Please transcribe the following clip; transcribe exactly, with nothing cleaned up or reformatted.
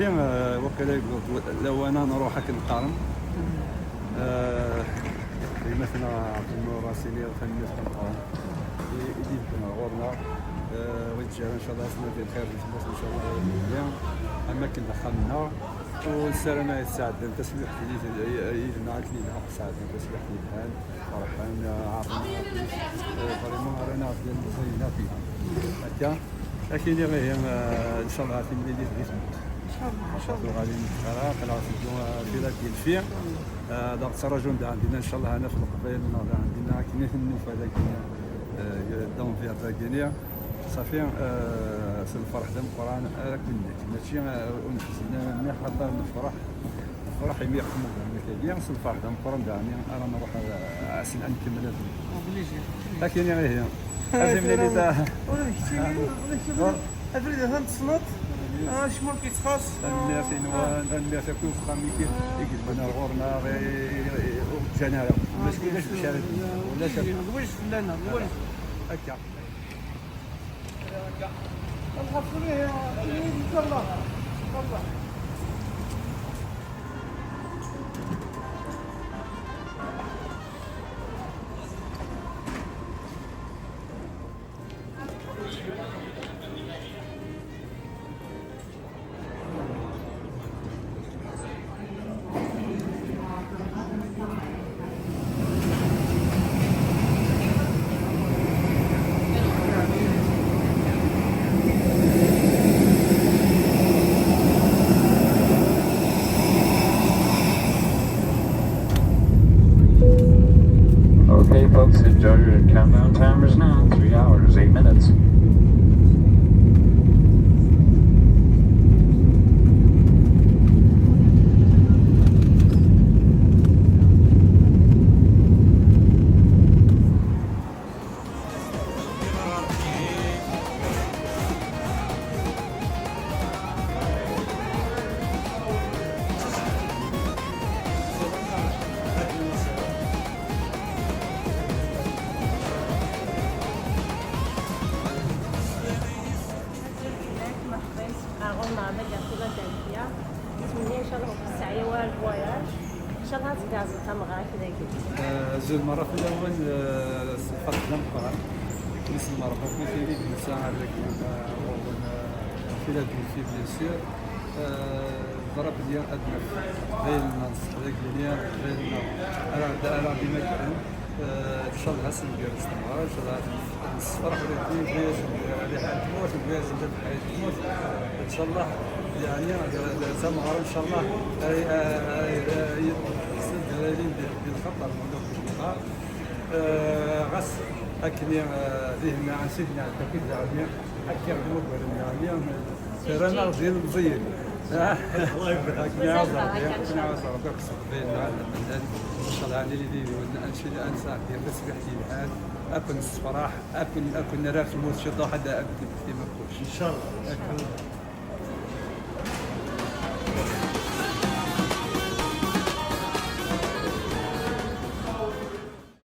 Waqila yewweḍ lawan ad nruḥ akken neqqaren. Eh, Gma-tneɣ Ɛebdennur Rasili, tanemmirt tameqqrant i i d-yebdden ɣur-neɣ. Eh, wa yettjara, ncallah, asma di lxir di tmurt, ncallah, am akken d axxam-nneɣ. U nessaram ad sɛeddan taswiḥt yid-, yid-neɣ akken ilaq sɛeddan taswiḥt yelhan. Ferḥen, ɛerḍen ɣef wis, eh, vraiment, rran-aɣ-d lmeẓyen akk. Akka, ad k-iniɣ ihi, eh, ncallah timlilit di tmurt. Ncallah, ncallah. Tuɣalin ara aql-aɣ teddu, eh, Philadelphie. Eh, ad aɣ-ttraǧun daɣen dinna, ncallah, ad naf Leqbayel-nneɣ daɣen dinna, akken i ten-nufa dagi, eh, d anvier dagi-nni. Safi, eh, s lferḥ d ameqqran ara ken-nekk. Mačči, eh, ur nḥezzen ara mliḥ, xaṭer nefreḥ. Nefreḥ imi yeqmu daɣen akkagi, s lferḥ d ameqqran daɣen ara nruḥ, eh, ad s-, ad nkemmel abrid. Obligé. Akken ihi. Azim lili da. Ula d keččini, ula d keččini. Abrid atan tessneḍ. Ah, cmur yettxaṣ. Tanemmirt i nwan, tanemmirt akk i uxxam i i yellan ar ɣur-neɣ, i, i, i, ur ǧǧan ara. Ulac, ulac d acu ara d-iniɣ. Ulac. Lwaǧ fell-aneɣ, lwaǧ. Akka. Okay, folks, enjoy your countdown timers now. Three hours, eight minutes. Merḥba yesseqqa ɣur-neɣ dagi ɣer Philadelphia. Nettmenni ncallah ur k-yesseɛya wara lvwayaj. Ncallah ad tgerrzeḍ tameɣra-k dagi. Eh, azul merra fell-awen, eh, s lferḥ d ameqqran. Isem Rebbi akk i tili d netta ar dagi, eh, ɣur-wen, eh, Philadelphie, bien sûr. Eh, ḍrab-nni ad naf d ayen n ṣṣeḥ dagi-nni, d ayen ara, ara d-imagren. Eh, ncallah ad s-ngerrez tameɣra, ncallah ad nessefreḥ ula d win yezzen riḥa n tmurt, win yezzen lebḥer n tmurt. Ncallah, yeɛni, d, d tameɣra, ncallah, ay, ay, ay, ay, ara yilin di, di lxaṭer, ma ulac lxaṭer. Eh, ɣas akken, eh, d ihenna Sidna Ɛebd Akid Lɛelmi, akka d wagalen Lɛelmi, terra-aɣ d ilmeẓyen. Ah, akken iɛawez Rebbi, akken iɛawez Rebbi, akked ṣṣeḥba-nneɣ, lmendad, ncallah, ad nili d yiwen, ad nili, ad nesɛeddi taswiḥt yelhan, ad ken-nessefreḥ, ad ken-, ad ken-nerr ar tmurt ciṭuḥ, ad, ad d-nefk timeqquc. Ncallah. Akken.